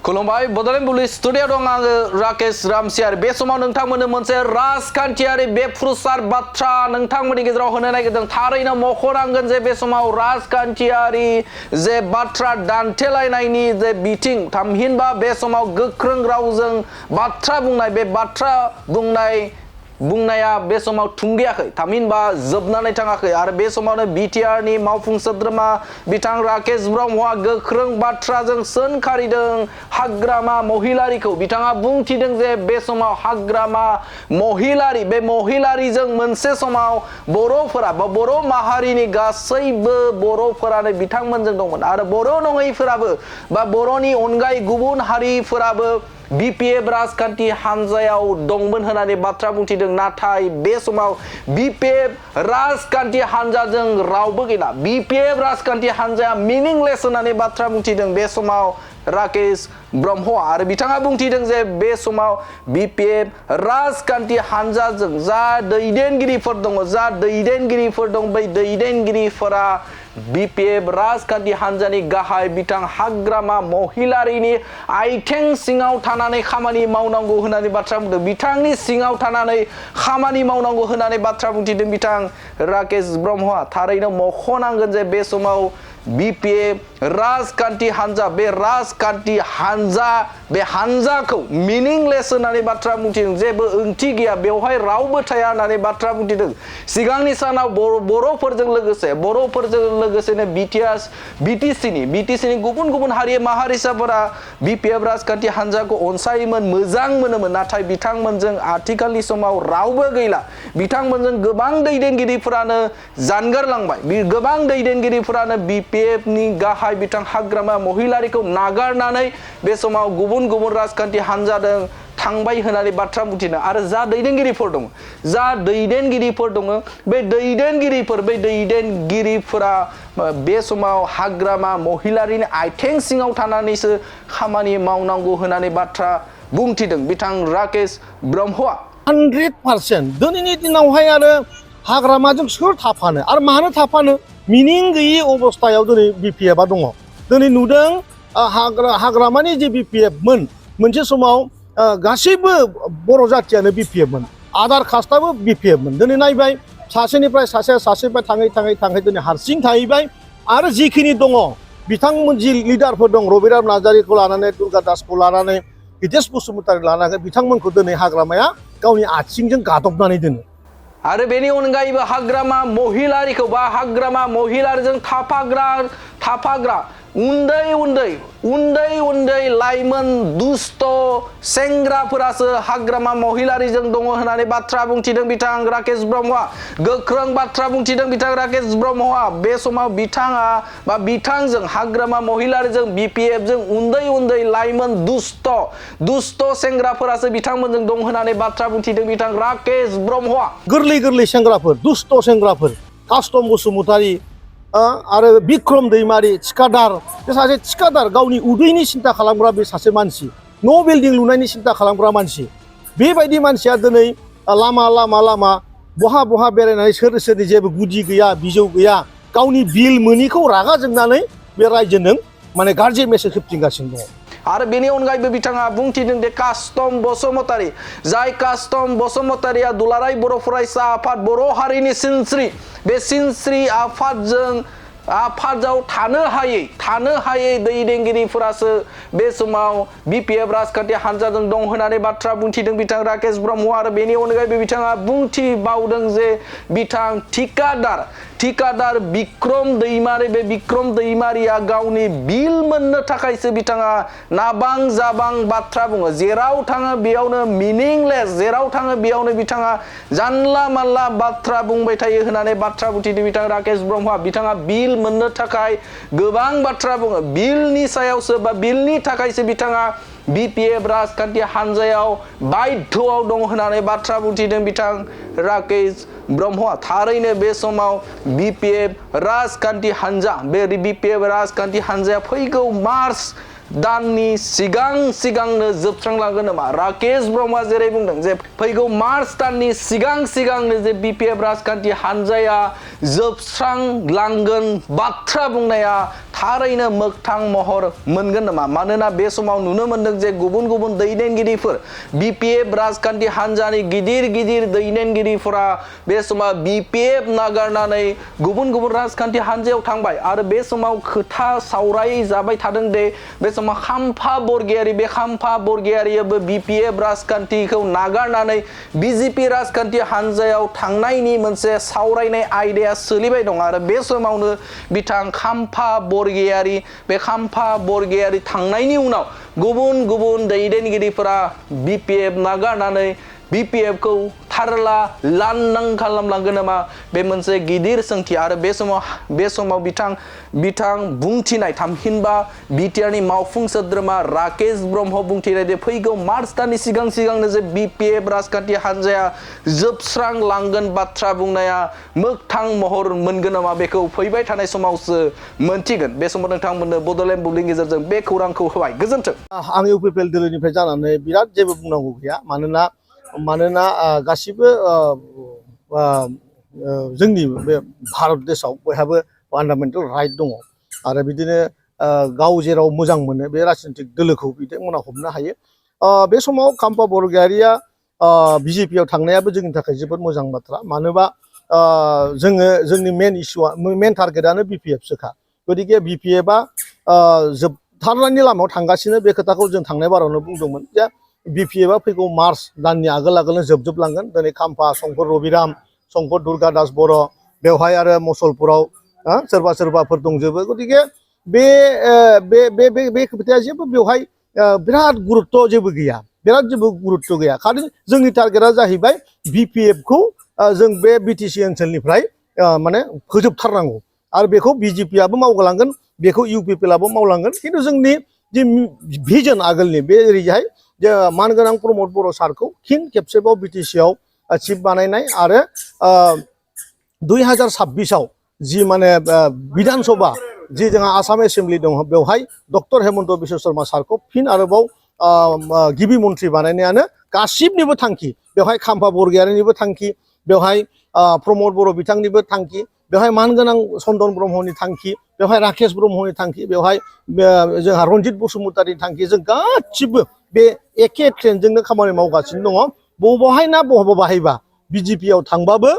खुलुमबाय Bodoland police studio दं आङो राकेश रामसियार बे समाव नोंथांमोननो मोनसे राजखान्थियारि बेफ्रुसार बाथ्रा नोंथांमोननि गेजेराव होनो नागिरदों थारैनो मख'नांगोन जे बे समाव राजखान्थियारि जे बाथ्रा दान्थेलायनायनि जे बिथिं थामहिनबा बे समाव गोख्रों रावजों बाथ्रा बुंनाय बे बाथ्रा बुंनाया बे समाव थुंगेयाखै थामहिनबा जोबनानै थाङाखै आरो बे समावनो बिटिआर नि मावफुं सोद्रोमा बिथां राकेश ब्रह्मआ गोख्रों बाथ्राजों सोंखारिदों हाग्रामा महिलारिखौ बिथाङा बुंथिदों जे बे समाव हाग्रामा महिलारि बे महिलारिजों मोनसे समाव बर'फोरा बा बर' माहारिनि गासैबो बर'फोरानो बिथांमोनजों दंमोन आरो बर' नङैफोराबो बा बर'नि अनगायै गुबुन हारिफोराबो बिपिएफ राजखान्थि हानजायाव दंमोन होननानै बाथ्रा बुंथिदों नाथाय बे समाव बिपिएफ राजखान्थि हानजाजों रावबो गैला बिपिएफ राजखान्थि हानजाया मिनिंलेस होननानै बाथ्रा बुंथिदों बे समाव राकेश ब्रह्म आरो बिथाङा बुंथिदों जे बे समाव बिपिएफ राजखान्थि हानजाजों जा दैदेनगिरिफोर दं बै दैदेनगिरिफोरा बिपिएफ राजखान्थि हानजानि गाहाय बिथां हाग्रामा महिलारिनि आइथें सिङाव थानानै खामानि मावनांगौ होननानै बाथ्रा बुंदों बिथांनि सिङाव थानानै खामानि मावनांगौ होननानै बाथ्रा बुंथिदों बिथां राकेश ब्रह्मआ थारैनो मख'नांगोन जे बे समाव बिपिएफ राजखान्थि हानजा बे राजखान्थि हानजा बे हानजाखौ मिनिंलेस होननानै बाथ्रा बुंथिदों जेबो ओंथि गैया बेवहाय रावबो थाया होननानै बाथ्रा बुंथिदों सिगांनि सानाव बर'फोरजों लोगोसेनो बिटिसिनि गुबुन गुबुन हारि माहारिसाफोरा बिपिएफ राजखान्थि हानजाखौ अनसायोमोन मोजां मोनोमोन नाथाय बिथांमोनजों आथिखालनि समाव रावबो गैला बिथांमोनजों गोबां दैदेनगिरिफोरानो जानगारलांबाय गोबां दैदेनगिरिफोरानो बिपिएफ नि गाहाय बिथां हाग्रामा महिलारिखौ नागारनानै बे समाव गुबुन गुबुन राजखान्थि हानजादों थांबाय होननानै बाथ्रा बुंथिदों आरो जा दैदेनगिरिफोर दङ बे दैदेनगिरिफोरा बे समाव हाग्रामा महिलारिनि आइथें सिङाव थानानैसो खामानि मावनांगौ होननानै बाथ्रा बुंथिदों बिथां राकेश ब्रह्मआ 100% दिनैनि दिनावहाय आरो हाग्रामाजों सोर थाफानो आरो मानो थाफानो मिनिं गैयि अबस्थायाव दिनै बिपिएफआ दङ दिनै नुदों हाग्रामानि जे बिपिएफमोन मोनसे समाव गासैबो बर' जाथियानो बिपिएफमोन आदार कास्टआबो बिपिएफमोन दिनै नायबाय सासेनिफ्राय थाङै दिनै हारसिं थाहैबाय आरो जिखिनि दङ बिथांमोन जि लिडारफोर दं रबिराम नार्जारिखौ लानानै दुर्गा दासखौ लानानै हितेश बसुमतारी लानानै बिथांमोनखौ दिनै हाग्रामाया गावनि आथिंजों गादबनानै दोनो आरो बेनि अनगायैबो हाग्रामा महिलारिखौ बा हाग्रामा महिलारिजों थाफाग्रा उन्दै लाइमोन दुस्त सेंग्राफोरासो हाग्रामा महिलारिजों दङ होननानै बाथ्रा बुंथिदों बिथां राकेश ब्रह्मआ गोख्रों बाथ्रा बुंथिदों बिथां राकेश ब्रह्मआ बे समाव बिथांजों हाग्रामा महिलारिजों बिपिएफजों उन्दै लाइमोन दुस्त सेंग्राफोरासो बिथांमोनजों दं होननानै बाथ्रा बुंथिदों बिथां राकेश ब्रह्मआ गोरलै सेंग्राफोर दुस्त सेंग्राफोर कास्टम बसुमतारी आरो बिक्रम दैमारि थिखादार बे सासे थिखादार गावनि उदैनि सिन्था खालामग्रा बे सासे मानसि न' बिल्डिं लुनायनि सिन्था खालामग्रा मानसि बेबायदि मानसिया दिनै लामा बहा बेरायनानै सोरनि जेबो गुदि गैया बिजौ गैया गावनि बिल मोनिखौ रागा जोंनानै बे रायजोजों माने गाज्रि मेसेज होबथिंगासिनो दङ आरो बेनि अनगायैबो बिथाङा बुंथिदों दे कास्टम बसुमतारी जाय कास्टम बसुमतारीया दुलाराय बर' फरायसा आफाद बर' हारिनि सिनस्रि बे सिनस्रि आफादाव थानो हायै दैदेनगिरिफोरासो बे समाव बिपिएफ राजखान्थि हानजाजों दं होननानै बाथ्रा बुंथिदों बिथां राकेश ब्रह्म आरो बेनि अनगायैबो बिथाङा बुंथिबावदों जे बिथां ठिकादार बिक्रम दैमारि बे बिक्रम दैमारिया गावनि बिल मोननो थाखायसो बिथाङा नाबां जाबां बाथ्रा बुङो जेराव थाङो बेयावनो मिनिंलेस जेराव थाङो बेयावनो बिथाङा जानला मानला बाथ्रा बुंबाय थायो होननानै बाथ्रा बुंथिदों बिथां राकेश ब्रह्मआ बिथाङा बिल मोननो थाखाय गोबां बाथ्रा बुङो बिलनि सायावसो बा बिलनि थाखायसो बिथाङा बिपिएफ राजखान्थि हानजायाव बाध्यआव दं होननानै बाथ्रा बुंथिदों बिथां राकेश ब्रह्मआ थारैनो बे समाव बिपिएफ राजखान्थि हानजाया फैगौ मार्च दाननि सिगांनो जोबस्रांलांगोन नामा राकेश ब्रह्मआ जेरै बुंदों जे फैगौ मार्च दाननि सिगांनो जे बिपिएफ राजखान्थि हानजाया जोबस्रांलांगोन बाथ्रा बुंनाया थारैनो मोगथां महर मोनगोन नामा मानोना बे समाव नुनो मोनदों जे गुबुन गुबुन दैदेनगिरिफोर BPF राजखान्थि हान्जानि गिदिर गिदिर दैदेनगिरिफोरा बे समाव BPF नागारनानै गुबुन गुबुन राजखान्थि हान्जायाव थांबाय आरो बे समाव खोथा सावराय जाबाय थादों दे बे समाव खाम्फा बरगयारी बे खाम्फा बरगयारियाबो BPF राजखान्थिखौ नागारनानै BJP राजखान्थि हान्जायाव थांनायनि मोनसे सावरायनाय आयदाया सोलिबाय दं आरो बे समावनो बिथां खाम्फा बरगयारी बे खाम्फा बरगयारी थांनायनि उनाव गुबुन गुबुन दैदेनगिरिफोरा BPF नागारनानै BPF खौ थारला लांदां खालामलांगोन नामा बे मोनसे गिदिर सोंथि आरो बे समाव बिथां बुंथिनाय थामहिनबा बिटिआरनि मावफुं सोद्रोमा राकेश ब्रह्म बुंथिनाय दे फैगौ मार्च दाननि सिगांनो जे BPF राजखान्थि हान्जाया जोबस्रांलांगोन बाथ्रा बुंनाया मोगथां महर मोनगोन नामा बेखौ फैबाय थानाय समावसो मोनथिगोन बे समाव नोंथांमोननो बड'लेण्ड बुब्लिनि गेजेरजों बे खौरांखौ होबाय गोजोन्थों। आं UPPL दोलोनिफ्राय जानानै बिराद जेबो बुंनांगौ गैया मानोना गासिबो जोंनि बे भारत देशआव बयहाबो फान्डामेन्टेल राइट दङ आरो बिदिनो गाव जेराव मोजां मोनो बे राजनीतिक दोलोखौ बिथांमोना हमनो हायो। बे समाव खाम्फा बरगयारिया BJP आव थांनायाबो जोंनि थाखाय जोबोद मोजां बाथ्रा मानोबा जोंनि मेन टारगेटआनो BPF सोखा गतिके BPF आ जोबथारनायनि लामायाव थांगासिनो बे खोथाखौ जों थांनाय बारावनो बुंदोंमोन जे BPF आ फैगौ मार्च दाननि आगोलनो जोबलांगोन दिनै खाम्फा संकर रबिराम संकर दुर्गा दास बर' बेवहाय आरो मसलपुराव सोरबाफोर दंजोबो गतिके बे खोथाया जेबो बेवहाय बिराद गुरुत्व जेबो गैया खालि जोंनि टारगेटआ जाहैबाय BPF खौ जों बे BTC ओनसोलनिफ्राय माने फोजोबथारनांगौ आरो बेखौ BJP आबो मावलांगोन बेखौ UPPL आबो मावलांगोन खिन्थु जोंनि जे भिजन आगोलनि बे ओरैहाय जे मानगोनां प्रमद बर' सारखौ फिन खेबसेबाव BTC आव चिफ बानायनाय आरो 2026 आव जि माने विधान सभा जि जोंहा आसाम एसेम्बलि दङ बेवहाय डक्टर हेमन्त बिश्व शर्मा सारखौ फिन आरोबाव गिबि मन्थ्रि बानायनायानो गासिबनिबो थांखि बेवहाय खाम्फा बरगयारिनिबो थांखि बेवहाय प्रमद बर' बिथांनिबो थांखि बेवहाय मानगोनां चन्दन ब्रह्मनि थांखि बेवहाय राकेश ब्रह्मनि थांखि बेवहाय जोंहा रन्जित बसुमतारिनि थांखि जों गासिबो बे एखे ट्रेनजोंनो खामानि मावगासिनो दङ बबावहाय ना बहाबा बाहायबा BJP आव थांबाबो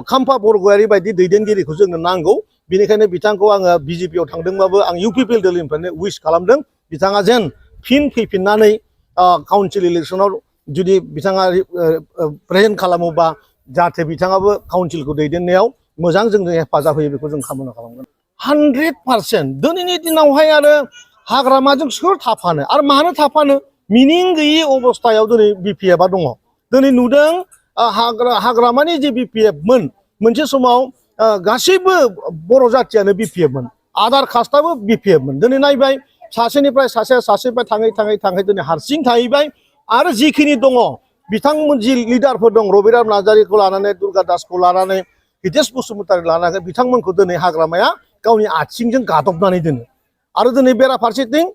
खाम्फा बरगयारि बायदि दैदेनगिरिखौ जोंनो नांगौ बेनिखायनो बिथांखौ आङो BJP आव थांदोंबाबो आं UPPL दोलोनिफ्रायनो उइस खालामदों बिथाङा जेन फिन फैफिननानै काउन्सिल इलेक्सनाव जुदि बिथाङा प्रेजेन्ट खालामोबा जाहाथे बिथाङाबो काउन्सिलखौ दैदेननायाव मोजां जोंनो हेफाजाब होयो बेखौ जों खामानि खालामगोन 100% दिनैनि दिनावहाय आरो हाग्रामाजों सोर थाफानो आरो मानो थाफानो मिनिं गैयि अबस्थायाव दिनै BPF आ दङ दिनै नुदों हाग्रामानि जे BPF मोन मोनसे समाव गासैबो बर' जाथियानो BPF मोन आदार कास्टआबो BPF मोन दिनै नायबाय सासेनिफ्राय सासेनिफ्राय थाङै दिनै हारसिं थाहैबाय आरो जिखिनि दङ बिथांमोन जि लिडारफोर दं रबिराम नार्जारिखौ लानानै दुर्गा दासखौ लानानै हितेश बसुमतारी लानानै बिथांमोनखौ दिनै हाग्रामाया गावनि आथिंजों गादबनानै दोनो आरो दिनै बेराफारसेथिं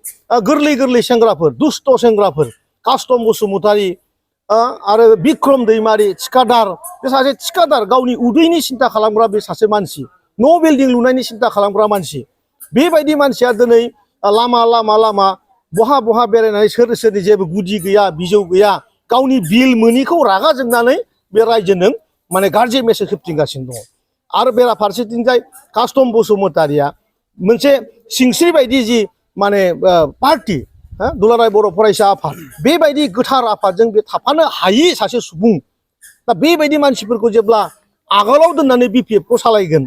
गोरलै सेंग्राफोर दुष्ट सेंग्राफोर कास्टम बसुमतारी आरो बिक्रम दैमारि थिखादार बे सासे थिखादार गावनि उदैनि सिन्था खालामग्रा बे सासे मानसि न' बिल्डिं लुनायनि सिन्था खालामग्रा मानसि बेबायदि मानसिया दिनै लामा बहा बेरायनानै सोरनि जेबो गुदि गैया बिजौ गैया गावनि बिल मोनिखौ रागा जोंनानै बे रायजोजों माने गाज्रि मेसेज होबथिंगासिनो दङ आरो बेराफारसेथिंजाय कास्टम बसुमतारिया मोनसे सिंस्रि बायदि जि माने पार्टी दुलाराय बर' फरायसा आफाद बेबायदि गोथार आफादजों बे थाफानो हायि सासे सुबुं दा बेबायदि मानसिफोरखौ जेब्ला आगोलाव दोननानै BPF खौ सालायगोन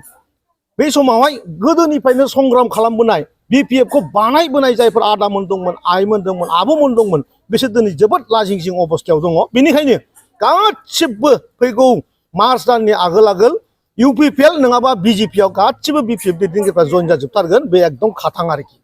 बे समावहाय गोदोनिफ्रायनो संग्राम खालामबोनाय BPF खौ बानायबोनाय जायफोर आदामोन दंमोन आइमोन दंमोन आब'मोन दंमोन बिसोर दिनै जोबोद लाजिंसिं अबस्थायाव दङ बेनिखायनो गासिबो फैगौ मार्च दाननि आगोल UPPL नङाबा BJP आव गासिबो BPF दैदेनगिरिफ्रा जइन जाजोबथारगोन बे एकदम खाथां आरोखि